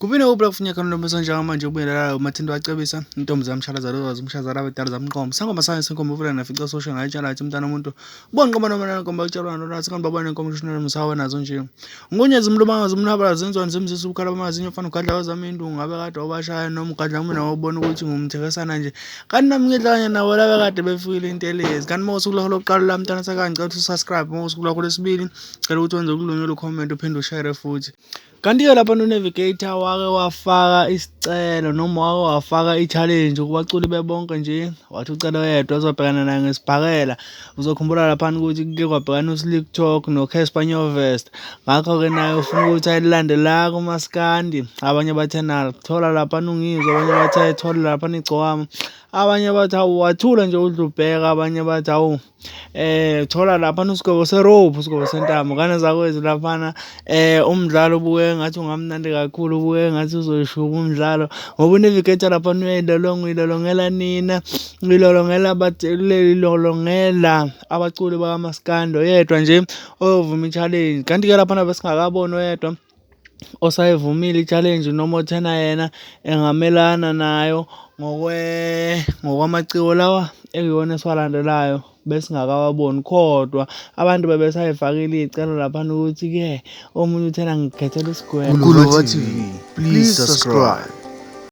Kuphinde kuphi kufuneka ntombi njengamanje ubuyelelayo uMathinto wacebisa intombi zamshalaza lozazi umshazala abadala zamqoma sangoma sayo senkomo uvula nafica sosho ngayitshela athi umntana umuntu ubonqoma noma nenkomo bakutshelwa nolwazi kanti babona inkomo shona msawa nazo nje ngunyezi umlumanga zimnabala zenzwani zimzisa ubukhala bamazinyo ufana ugadla wazama intu ngabe kade obashaya noma ugadla kumina wobona ukuthi ngumthekesana nje kanti nami ngidla kanye nabo laba kade befikile intelezi kanti uma usuku lwakho lokuqala la mntana sakanye ngicela ukuthi usubscribe uma usuku lwakho lwesibili cela ukuthi wenze ukulungela ucomment uphinde ushare futhi. Kanti-ke lapha noNavigator wake wafaka isicelo noma wake wafaka i-challenge kubaculi bebonke nje wathi ucela oyedwa azobhekana naye ngesibhakela. Uzokhumbula laphana ukuthi kuke kwabhekana uSlick Talk noCasper Nyovest. Ngakho-ke naye ufuna ukuthi ayilande la kumaskandi. Abanye bathe nathola laphana uNgizwe, abanye bathe thola laphana iGcokama. Abanye bathi awu wathula nje uDlubheka, abanye bathi awu thola laphana usigwebo serope, usigwebo sentamo. Ngane zakwethu laphana umdlalo ubuke ngathi ungamnandi kakhulu, ubuke ngathi uzoshuba umdlalo ngoba uNavigator laphana uyayilolonga, uyilolongela nina, uyilolongela uyilolongela abaculi bakamaskandi oyedwa nje oyovuma i-challenge. Kanti-ke laphana besingakaboni oyedwa osayivumile i-challenge noma othena yena engamelana nayo ngokwamaciko lawa ekuyiwona esiwalandelayo besingakawaboni kodwa abantu bebesayifakile iy'celo laphana ukuthi-ke omunye uthena ngikhethela isigwebo. Guluva TV, please subscribe.